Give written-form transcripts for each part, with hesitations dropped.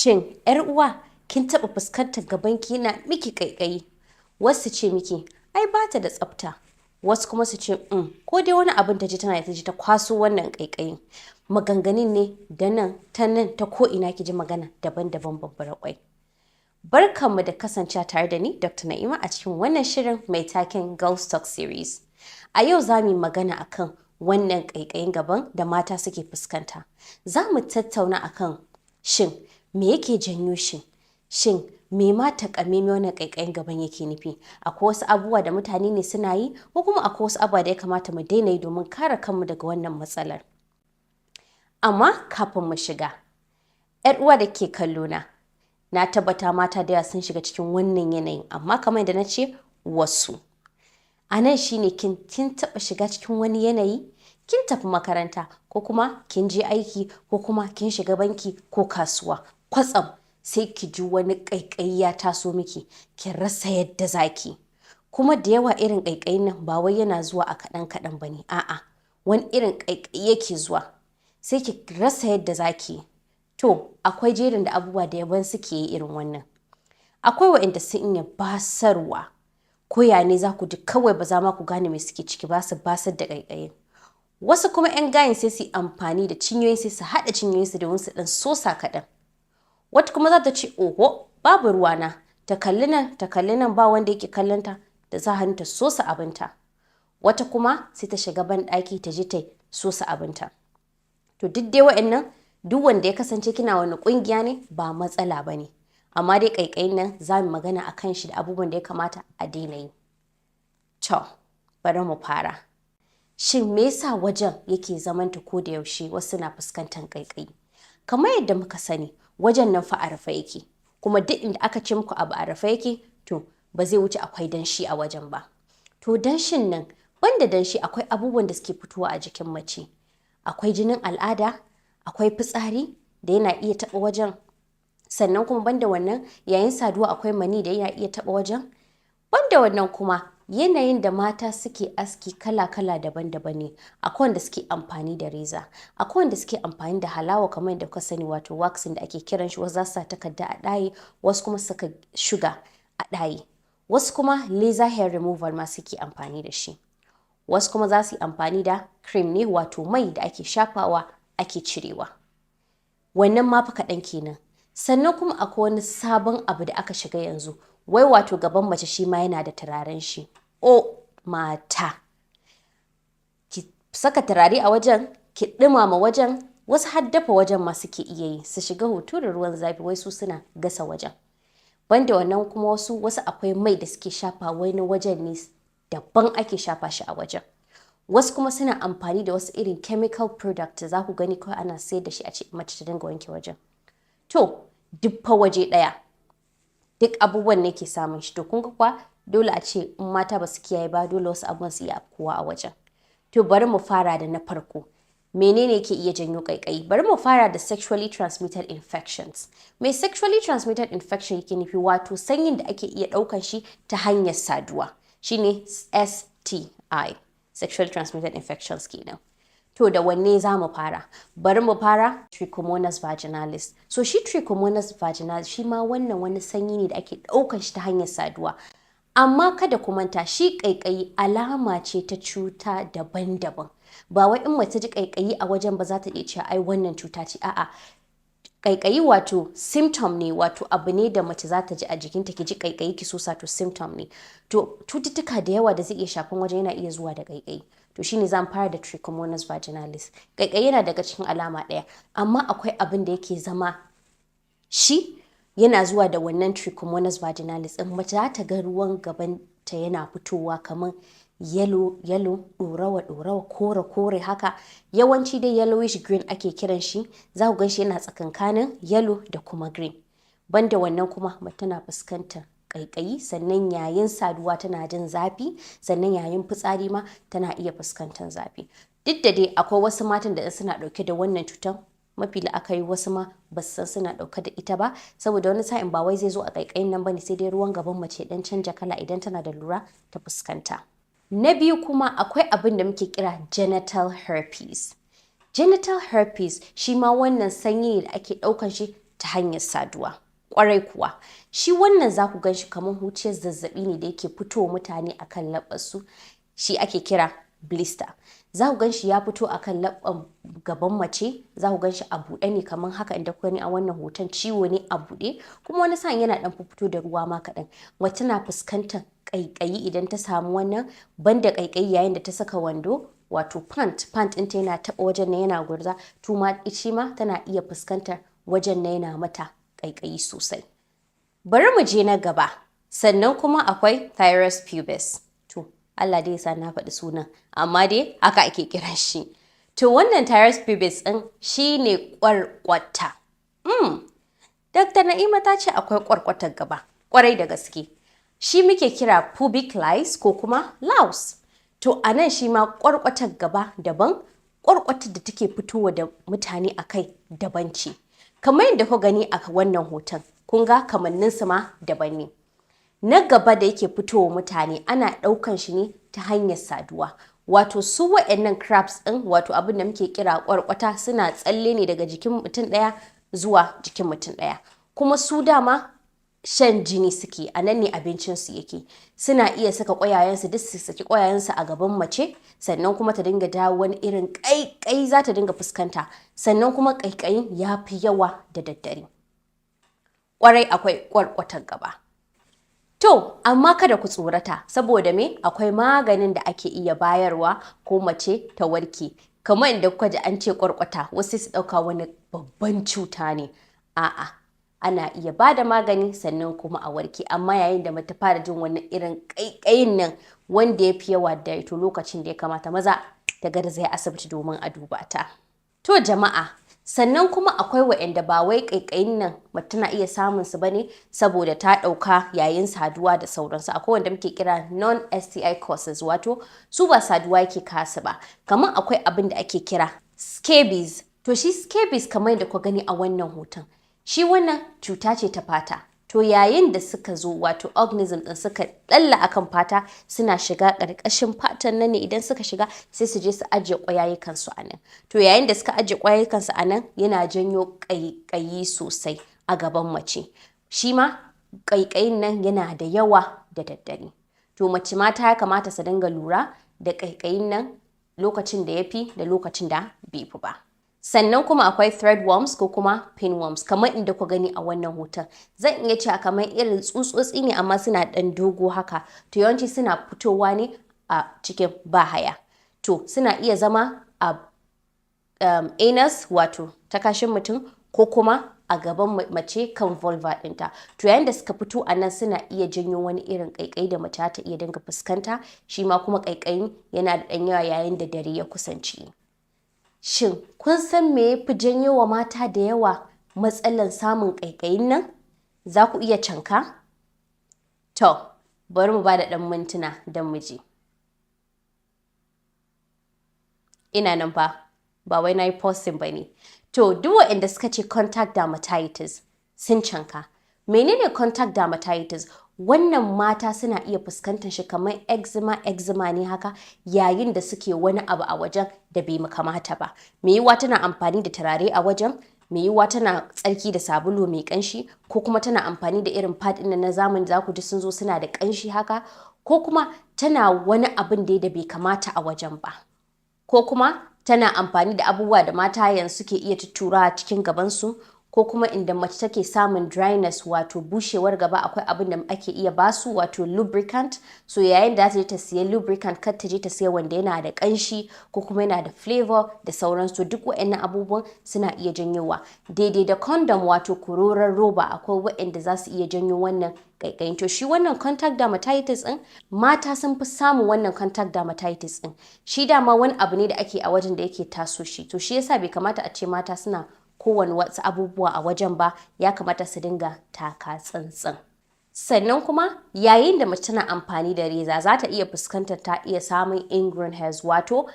Shin ‘yar uwa, kin taɓa fuskantar gabanki yana miki ƙaiƙayi? Wasu ce miki, ai ba ta da tsafta. Wasu kuma su ce, ko dai wani abin ta ji tana ta ji ta kwaso wannan ƙaiƙayin. Maganganun ne da nan ta nan ta ko ina ki ji magana daban-daban bambara ƙwai. Barkanmu da kasancewa tare da ni, Dr. Na'ima, a cikin wannan shirin mai taken Girls Talk Series. A yau za mu yi magana akan wannan ƙaiƙayin gaban da mata suke fuskanta. Za mu tattauna akan shin me yake janyo shi? Shin me ma taƙamaimai wannan ƙaiƙayin gaban yake nufi? Akwai wasu abubuwa da mutane ne suna yi, ko kuma akwai wasu abubuwa da ya kamata mu daina yi domin kare kanmu daga wannan matsalar? Amma kafin mu shiga, ‘yar uwa da ke kallo na, na tabbata mata da yawa sun shiga cikin wannan yanayin, amma kamar yadda na ce wasu. A nan shi ne kin taɓa shiga cikin wani yanayi, kin tafi makaranta ko kuma kin je aiki ko kuma kin shiga banki ko kasuwa, kwatsam sai ki ji wani ƙaiƙayi ya taso miki, ki rasa yadda za ki. Kuma da yawa irin ƙaiƙayin nan ba wai yana zuwa a kaɗan kaɗan ba ne, a'a, wani irin ƙaiƙayi yake zuwa sai ki rasa yadda za ki. To, akwai jerin da abubuwa da yawan suke yi irin wannan. Akwai waɗanda sun iya basarwa, ko ya ne za ku ji kawai ba za ma ku gane me suke ciki ba, su basar da ƙaiƙayin. Wasu kuma 'yan gayen sai su yi amfani da cinyoyi, sai su haɗa cinyoyinsu domin su ɗan sosa kaɗan. Wata kuma za ta ce, oho, babu ruwana, ta kalli nan, ta kalli nan, ba wanda yake kallon ta, da za hannu ta sosa abinta. Wata kuma sai ta shiga banɗaki ta je ta sosa abinta. To, duk dai wa'annan, duk wanda ya kasance kina wani ƙungiya ne, ba matsala ba ne. Amma dai ƙaiƙayin nan za mu magana a kan shi da abubuwan da ya kamata a daina yi. To, bari mu fara. Shin me yasa wajen yake zamanta ko da yaushe wasu na fuskantar ƙaiƙayi? Kamar yadda muka sani, wajen nan fa a rufe yake. Kuma duk inda aka ce muku abu a rufe yake, to ba zai wuce akwai danshi a wajen ba. To, danshin nan, banda danshi, akwai abubuwan da suke fitowa a jikin mace. Akwai jinin al'ada, akwai fitsari da yana iya taɓa wajen. Sannan kuma banda wannan, yayin saduwa akwai mani da yana iya taɓa wajen. Banda wannan kuma, yanayin da mata suke aski kala-kala daban-daban ne. Akwai wanda suke amfani da reza, akwai wanda suke amfani da halawa kamar yadda kuka sani, wato waxing da ake kiran shi, wasu za su sa takarda a ɗaye, wasu kuma saka shuga a ɗaye. Wasu kuma laser hair removal ma suke amfani da shi. Wasu kuma za su yi amfani da cream ne, wato mai da ake shafawa ake cirewa. Wannan ma fa kaɗan kenan. Sannan kuma akwai wani sabon abu da aka shiga yanzu, wai wato gaban mace shi ma yana da turaren shi. O mata! Ki saka turare a wajen, ki ɗumama wajen, wasu har dafa wajen ma suke iya yi, su shiga hutu da ruwan zafi, wai su suna gasa wajen. Banda wannan kuma, wasu akwai mai da suke shafa, wai na wajen ne daban ake shafa shi a wajen. Wasu kuma suna amfani da wasu irin chemical product da za ku gani kawai ana sayar da shi, a ce mace ta dinga wanke wajen. To, duk fa waje ɗaya. Duk abubuwan ne ke samun shi. To, kun ga kuwa dole a ce in mata ba su kiyaye ba, dole wasu abubuwan su iya afkuwa a wajen. To, bari mu fara da na farko. Menene ke iya janyo ƙaiƙayi? Bari mu fara da sexually transmitted infections. Me sexually transmitted infection yake nufi? Wato sanyin da ake iya ɗaukan shi ta hanyar saduwa. Shine STI. Sexually transmitted infections kenan. To, da wanne za mu fara? Bari mu fara Trichomonas vaginalis. So shi Trichomonas vaginalis, shi ma wannan wani sanyi ne da ake ɗaukan shi ta hanyar saduwa. Amma kada ku manta, shi ƙaiƙayi alama ce ta cuta daban-daban. Ba wai in mace ji ƙaiƙayi a wajen ba za ta iya cewa ai wannan cuta ce. A'a. Ƙaiƙayi wato symptom ne, wato abu ne da mace za ta ji a jikinta, ki ji ƙaiƙayi ki sosa, to symptom ne. To, cututtuka da yawa da zai iya shafan wajen yana iya zuwa da ƙaiƙayi. To, shine zan fara da Trichomonas vaginalis. Ƙaiƙayi yana daga cikin alama ɗaya, amma akwai abin da yake zama shi yana zuwa da wannan Trichomonas vaginalis ɗin. Mace za ta ga ruwan gaban ta yana fitowa kamar yellow yellow, ɗorawa ɗorawa, kore kore haka. Yawanci dai yellowish green ake kiran shi. Za ku gan shi yana tsakankanin yellow da kuma green. Banda wannan kuma, mace tana fuskantar ƙaiƙayi, sannan yayin saduwa tana jin zafi, sannan yayin fitsari ma tana iya fuskantar zafi. Duk da dai akwai wasu matan da suna ɗauke da wannan cutar, mafi la'akari wasu ma ba su san suna ɗauke da ita ba, saboda wani sa'in ba wai zai zo a ƙaiƙayin nan bane, sai dai ruwan gaban mace dan canja kala idan tana da lura ta fuskanta. Na biyu kuma, akwai abin da muke kira genital herpes. Genital herpes shi ma wannan sanyi ne da ake ɗaukan shi ta hanyar saduwa. Kwarai kuwa, shi wannan za ku gan shi kamar huciyar zazzabi ne da yake fito mutane akan laɓarsu, shi ake kira blister. Za ku gan shi ya fito akan laɓɓan gaban mace, za ku gan shi a buɗe ne kamar haka inda kuka gani a wannan hoton, ciwo ne a buɗe, kuma wani sa'in yana ɗan fito da ruwa ma kaɗan. Mace na fuskantar ƙaiƙayi idan ta samu wannan, banda ƙaiƙayi yayin da ta saka wando, wato pant ɗinta yana taɓa wajen nan yana gurza, to ma shi ma tana iya fuskantar wajen nan yana mata ƙaiƙayi sosai. Bari mu je na gaba. Sannan kuma akwai Pthirus pubis. To, Allah dai ya sa na faɗi sunan, amma dai haka ake kiran shi. To, wannan Pthirus pubis ɗin shine ƙwarƙwata. Dr. Na'ima ta ce akwai ƙwarƙwatar gaba, ƙwarai da gaske. Shi muke kira pubic lice ko kuma louse. To, a nan shi ma ƙwarƙwatar gaba daban, ƙwarƙwatar da take fitowa da mutane a kai daban ce. Kamar yadda kuka gani a wannan hoton, kun ga kamanninsu ma daban ne. Na gaba da yake fitowa mutane ana ɗaukan shi ne ta hanyar saduwa. Wato su wa'annan crabs ɗin, wato abin da muke kira ƙwarƙwata, suna tsalle ne daga jikin mutum ɗaya zuwa jikin mutum ɗaya. Kuma su dama shan jini suke, a nan ne abincinsu yake. Suna iya saka ƙwayayensu, duk su saki ƙwayayensu a gaban mace, sannan kuma ta dinga dawo wani irin ƙaiƙayi za ta dinga fuskanta, sannan kuma ƙaiƙayin ya fi yawa da daddare. Ƙwarai akwai ƙwarƙwatar gaba. To, amma kada ku tsorata, saboda me? Akwai maganin da ake iya bayarwa ko mace ta warke. Kamar inda kuka ji an ce ƙwarƙwata, wasu su ɗauka wani babban cuta ne. A'a, ana iya ba da magani sannan kuma a warke, amma yayin da mace fara jin wani irin ƙaiƙayin nan wanda ya fi yawa da to lokacin da ya kamata maza ta garzaya asibiti domin a duba ta. To jama'a, sannan kuma akwai waɗanda ba wai ƙaiƙayin nan mace tana iya samun su bane saboda ta ɗauka yayin saduwa da sauransu. Akwai wanda muke kira non STI causes, wato su ba saduwa yake kasu ba. Kamar akwai abin da ake kira scabies. To, shi scabies, kamar yadda kuka gani a wannan hoton, shi wannan cuta ce ta fata. To, yayin da suka zo, wato organism ɗin suka ɗalla akan fata, suna shiga ƙarƙashin fatan nan ne. Idan suka shiga, sai su je su ajiye ƙwayayyukan su a nan. To, yayin da suka ajiye ƙwayayyukan su a nan, yana janyo ƙaiƙayi sosai a gaban mace. Shi ma ƙaiƙayin nan yana da yawa da daddare. To, mace mata ya kamata su dinga lura da ƙaiƙayin nan lokacin da ya fi da lokacin da bai fi ba. Sannan kuma akwai threadworms ko kuma pinworms, kamar inda ku gani a wannan hoton. Zan iya cewa kamar irin tsutsotsi ne, amma suna ɗan dogo haka. To, yawanci suna fitowa ne a cikin bahaya. To, suna iya zama a anus, wato ta kashin mutum, ko kuma a gaban mace kan vulva ɗinta. To, yayin da suka fito a nan, suna iya janyo wani irin ƙaiƙayi da mace ta iya dinga fuskanta, shi ma kuma ƙaiƙayin yana da ɗan yawa yayin da dare ya kusanci. Shin kun san me ya fi janyo wa mata da yawa matsalan samun ƙaiƙayin nan? Za ku iya canka? To, bari mu ba da ɗan mintuna don mu ji. Ina nan fa, ba wai na yi posting ba ne. To, duk waɗanda suka ce contact dermatitis sun canka. Menene contact dermatitis? Wannan mata suna iya fuskantar shi kamar eczema ne haka yayin da suke wani abu a wajen da bai kamata ba. Mai yiwuwa tana amfani da turare a wajen, mai yiwuwa tana tsarki da sabulu mai kanshi, ko kuma tana amfani da irin pad ɗin na zamani, za ku ji sun zo suna da kanshi haka, ko kuma tana wani abin da bai kamata a wajen ba. Ko kuma tana amfani da abubuwa da mata yanzu suke iya tuttura cikin gabansu, ko kuma inda mace take samun dryness, wato bushewar gaba, akwai abin da ake iya basu, wato lubricant. So yayin da za ta je ta siya lubricant, kar ta je ta siya wanda yana da kanshi ko kuma yana da flavor da sauransu. Duk waɗannan abubuwan suna iya janyowa. Daidai da condom, wato kuroran roba, akwai waɗanda za su iya janyo wannan ƙaiƙayin. To, shi wannan contact dermatitis ɗin, mata sun fi samun wannan contact dermatitis ɗin. Shi dama wani abu ne da ake a wajen da yake taso shi. To, shi yasa bai kamata a ce mata suna kowane wasu abubuwa a wajen ba, ya kamata su dinga taka tsantsan. Sannan kuma yayin da mace tana amfani da reza, za ta iya fuskantar ta iya samun ingrown hairs, wato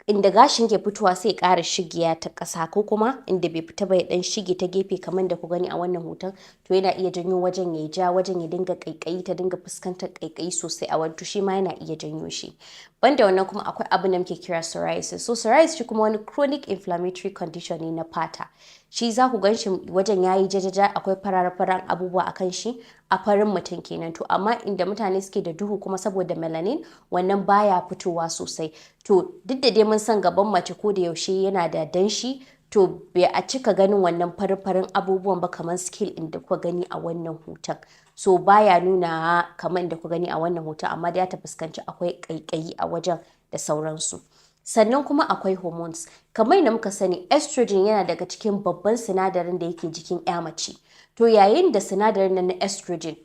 inda gashin ke fitowa sai ƙara shigiya ta ƙasa, ko kuma inda bai fita ba ya ɗan shige ta gefe, kamar da ku gani a wannan hoton. To, yana iya janyo wajen ya ja, wajen ya dinga ƙaiƙayi, ta dinga fuskantar ƙaiƙayi sosai a wajen, shi ma yana iya janyo shi. Banda wannan kuma akwai abin da muke kira psoriasis. So psoriasis shi kuma wani chronic inflammatory condition ne na fata. Shi za ku gan shi wajen yayi jajaja, akwai farar-faran abubuwa a kan shi a farin mutum kenan. To amma inda mutane suke da duhu kuma, saboda melanin, wannan baya fitowa sosai. To duk da dai mun san gaban mace ko da yaushe yana da danshi, to bai a cika ganin wannan farin-farin abubuwan ba kamar scale inda kuka gani a wannan hoton. So baya nuna kamar inda kuka gani a wannan hoton, amma dai ta fuskanci akwai ƙaiƙayi a wajen da sauransu. Sannan kuma akwai hormones. Kamar yadda muka sani, estrogen yana daga cikin babban sinadarin da yake jikin 'ya mace. To yayin da sinadarin nan na estrogen,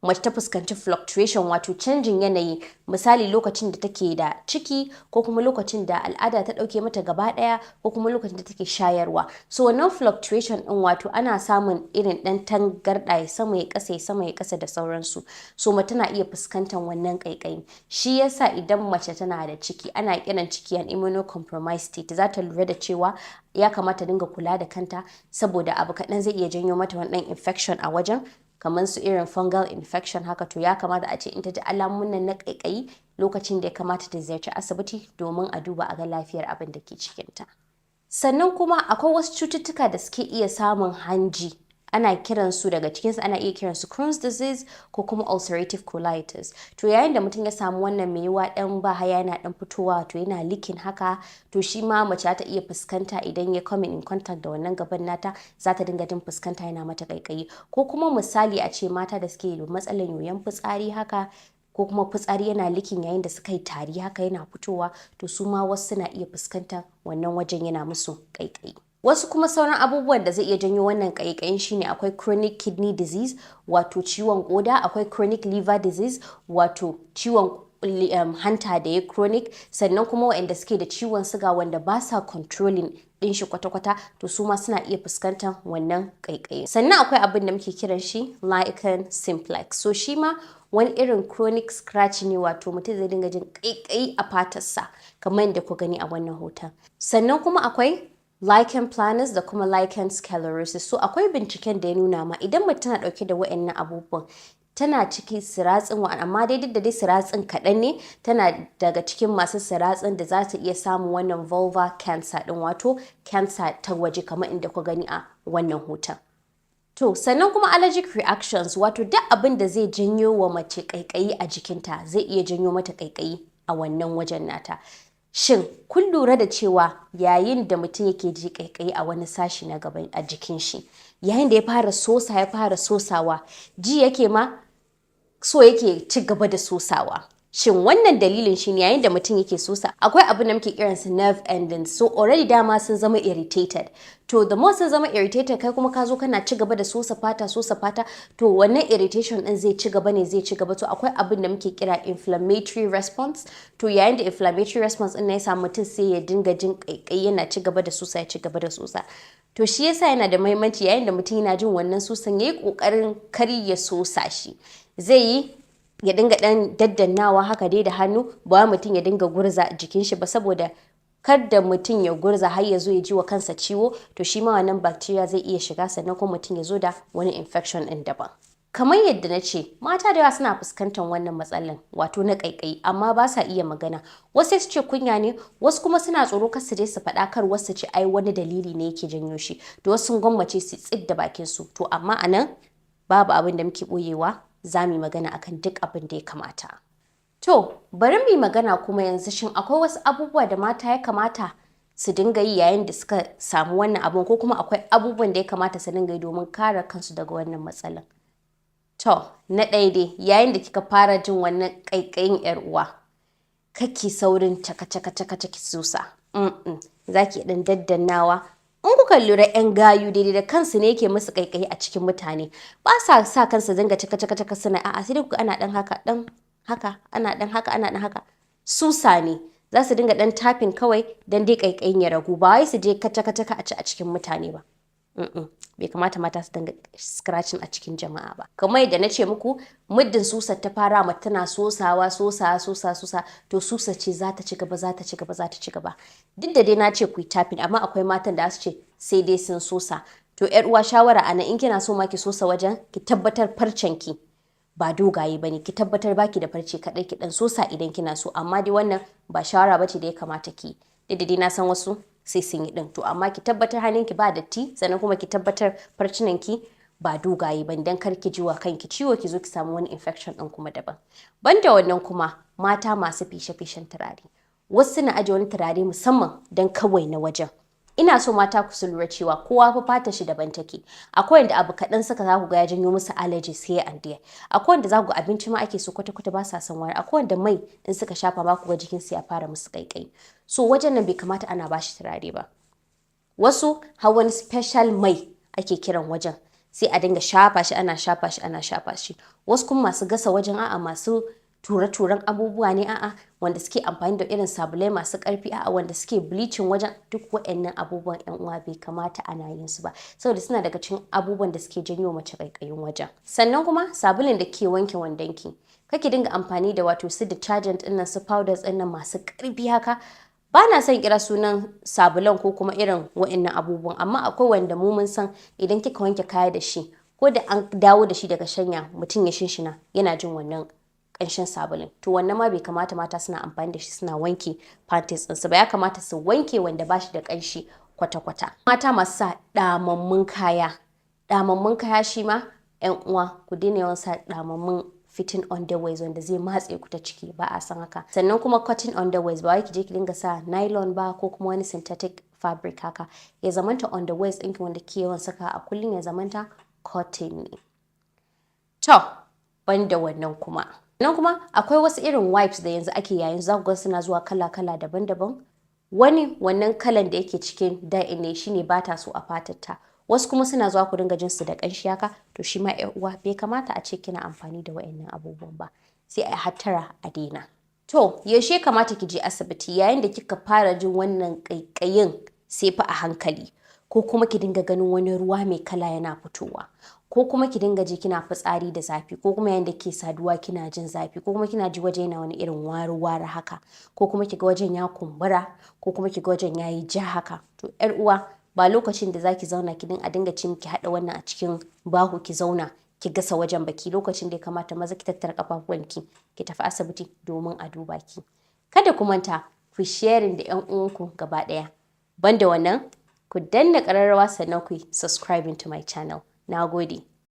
mace ta fuskanci fluctuation, wato canjin yanayi, misali lokacin da take da ciki, ko kuma lokacin da al'ada ta dauke mata gaba daya, ko kuma lokacin da take shayarwa, so wannan fluctuation din, wato ana samun irin dan tangarda, ya sama ya kasa, ya sama ya kasa da sauransu. So mace tana iya fuskantar wannan kaikayi. Shi yasa idan mace tana da ciki, ana kiran ciki an immunocompromised state, za ta lura da cewa ya kamata dinga kula da kanta, saboda abu kaɗan zai iya janyo mata wani ɗan infection a wajen, kamar su irin fungal infection haka. To ya kamata a ce in ta ji alamun nan na ƙaiƙayi, lokacin da ya kamata ta ziyarci asibiti domin a duba a ga lafiyar abin da ke cikinta. Sannan kuma akwai wasu cututtuka da suke iya samun hanji, ana kiransu, daga cikinsu ana iya kiransu Crohn's disease ko kuma ulcerative colitis. To yayin da mutum ya samu wannan, mai yiwuwa dan bahaya yana dan fitowa, to yana leaking haka, to shi ma mace ta iya fuskanta idan ya come in contact da wannan gaban nata, za ta dinga jin fuskanta yana mata kaikayi. Ko kuma misali a ce mata da suke da matsalar yoyon fitsari haka, ko kuma fitsari yana leaking yayin da suka yi tari haka, yana fitowa, to su ma wasu suna iya fuskantar wannan wajen yana musu kaikayi. Wasu kuma sauran abubuwan da zai iya janyo wannan ƙaiƙayin shine akwai chronic kidney disease, wato ciwon koda, akwai chronic liver disease, wato ciwon hanta da ya chronic, sannan kuma waɗanda suke da ciwon suga wanda ba sa controlling din shi kwata-kwata, to su ma suna iya fuskantar wannan ƙaiƙayi. Sannan akwai abin da muke kiran shi lichen simplex. So shi ma wani irin chronic scratch ne, wato mutum zai dinga jin ƙaiƙayi a fatarsa kamar yadda ku gani a wannan hoton. Sannan kuma akwai lichen planus da kuma lichen sclerosis. So akwai binciken da ya nuna ma idan mutum tana dauke da waɗannan abubuwan, tana cikin siratsin wa, amma dai duk da dai siratsin kaɗan ne, tana daga cikin masu siratsin da za ta iya samun wannan vulvar cancer ɗin, wato cancer ta waje kamar inda ku gani a wannan hoton. To sannan kuma allergic reactions, wato duk abin da zai janyo wa mace ƙaiƙayi a jikinta zai iya janyo mata ƙaiƙayi a wannan wajen nata. Shin kun lura da cewa yayin da mutum yake ji ƙaiƙayi a wani sashi na gaban a jikin shi, yayin da ya fara sosa, ya fara sosawa, ji yake ma so yake ci gaba da sosawa? Shin wannan dalilin shi ne yayin da mutum yake sosa, akwai abin da muke kiransa nerve endings. So already dama sun zama irritated. To the more sun zama irritated, kai kuma ka zo kana ci gaba da sosa fata, sosa fata, to wannan irritation din zai ci gaba ne, zai ci gaba. To akwai abin da muke kira inflammatory response. To yayin da inflammatory response din ya samu mutum, sai ya dinga jin kaikai, yana ci gaba da sosa, ya ci gaba da sosa. To shi yasa yana da muhimmanci yayin da mutum yana jin wannan sosan, yayi kokarin kar ya sosa shi. Zai yi ya dinga dan daddannawa haka dai da hannu, ba mutum ya dinga gurza jikin shi ba, saboda kar da mutum ya gurza har ya zo ya ji wa kansa ciwo, to shi ma wannan bacteria zai iya shiga, sannan kuma mutum ya zo da wani infection ɗin daban. Kamar yadda na ce, mata da yawa suna fuskantar wannan matsalan, wato na ƙaiƙayi, amma ba sa iya magana. Wasu su ce kunya ne, wasu kuma suna tsoro kar su je su faɗa, kar wasu ce ai wani dalili ne yake janyo shi. To wasu sun gwammace su tsid da bakin su. To amma anan babu abin da muke ɓoyewa, za mu yi magana akan duk abin da ya kamata. To bari mu yi magana kuma yanzu, shin akwai wasu abubuwa da mata ya kamata su dinga yi yayin da suka samu wannan abun, ko kuma akwai abubuwan da ya kamata su dinga yi domin kare kansu daga wannan matsalan? To, na ɗaya dai, yayin da kika fara jin wannan ƙaiƙayin, 'yar uwa, kake saurin caka caka caka caki sosa. Za ki ɗan daddannawa. In kuka lura, 'yan gayu daidai da kansu ne yake musu ƙaiƙayi a cikin mutane, ba sa sa kansu dinga caka caka caka suna, a'a, sai dai kuga ana ɗan haka, ɗan haka, ana ɗan haka, ana ɗan haka. Susa ne. Za su dinga ɗan tapping kawai don dai ƙaiƙayin ya ragu, ba wai su je kaca kaca a ci a cikin mutane ba. Bai kamata mata su dinga scratching a cikin jama'a ba. Kamar yadda na ce muku, muddin susar ta fara, mata tana sosawa, sosawa, sosa, sosa, to susa ce za ta ci gaba, za ta ci gaba, za ta ci gaba. Duk da dai na ce ku yi tapping, amma akwai matan da su ce sai dai sun sosa. To yar uwa, shawara a nan, in kina so ma ki sosa wajen, ki tabbatar farcen ki ba dogaye bane, ki tabbatar baki da farce kaɗai, ki dan sosa idan kina so. Amma dai wannan ba shawara bace da ya kamata ki. Duk da dai na san wasu Sai sun yi din. To amma ki tabbatar hannunki ba datti, sannan kuma ki tabbatar farcinanki ba dogaye ba, dan kar ki ji wa kanki ciwo, ki zo ki samu wani infection din kuma daban. Banda wannan kuma, mata masu feshe-feshen turare, wasu suna aje wani turare musamman dan kawai na wajen. Ina so mata ku su lura cewa kowa fa fata shi daban take. Akwai wanda abu kaɗan suka za ku ga ya janyo musu allergies here and there. Akwai wanda za ku ga abinci ma ake so, kwata-kwata ba sa son wari. Akwai wanda mai in suka shafa ma ku ga jikinsu ya fara musu ƙaiƙayi. So wajen nan bai kamata ana bashi turare ba. Wasu har wani special mai ake kiran wajen, sai a dinga shafa shi, ana shafa shi, ana shafa shi. Wasu kuma masu gasa wajen, a'a, masu ture-turen abubuwa ne, a'a, wanda suke amfani da irin sabulai masu ƙarfi, a'a, wanda suke bleaching wajen. Duk waɗannan abubuwan, yan uwa, bai kamata ana yin su ba, saboda suna daga cikin abubuwan da suke janyo mace ƙaiƙayin wajen. Sannan kuma sabulun da ke wanke wandonki, kake dinga amfani da, wato su detergent ɗin nan, su powders ɗin nan masu ƙarfi haka. Ba na son kira sunan sabulan ko kuma irin waɗannan abubuwan, amma akwai wanda mu mun san idan kika wanke kaya da shi, ko da an dawo da shi daga shanya, mutum ya shinshina, yana jin wannan ƙanshin sabulun. To wannan ma bai kamata mata suna amfani da shi suna wanke panties ɗinsu ba. Ya kamata su wanke wanda ba shi da ƙanshi kwata-kwata. Mata masu sa ɗamammun kaya, ɗamammun kaya shi ma, 'yan uwa, ku daina yawan sa ɗamammun fitting underwears wanda zai matse ku ta ciki. Ba a san haka. Sannan kuma cotton underwears, ba wai ki je ki dinga sa nylon ba ko kuma wani synthetic fabric haka. Ya zamanta underwears ɗinki wanda ke yawan saka a kullum ya zamanta cotton ne. To banda wannan kuma, nan kuma akwai wasu irin wipes da yanzu ake yayin, za ku ga suna zuwa kala-kala daban-daban. Wani wannan kalan da yake cikin dye ne shine ba ta so a fatarta. Wasu kuma suna zuwa ku dinga jin su da ƙanshi haka. To shi ma, 'yar uwa, bai kamata a ce kina amfani da waɗannan abubuwan ba. Sai a hattara, a daina. To yaushe kamata ki je asibiti? Yayin da kika fara jin wannan ƙaiƙayin sai fa a hankali, ko kuma ki dinga ganin wani ruwa mai kala yana fitowa, ko kuma ki dinga ji kina fitsari da zafi, ko kuma yayin da ke saduwa kina jin zafi, ko kuma kina ji waje yana wani irin wari-wari haka, ko kuma kiga wajen ya kumbura, ko kuma kiga wajen yayi ja haka. To 'yar uwa, ba lokacin da zaki zauna ki dinga a dinga ce miki haɗa wannan a cikin baho ki zauna ki gasa wajen baki. Lokacin da ya kamata, maza ki tattara kafafuwanki ki tafi asibiti domin a duba ki. Kada ku manta ku sharing da 'yan uwanku gaba ɗaya. Banda wannan, ku danna ƙararrawa, sannan ku yi subscribing to my channel. Na gode.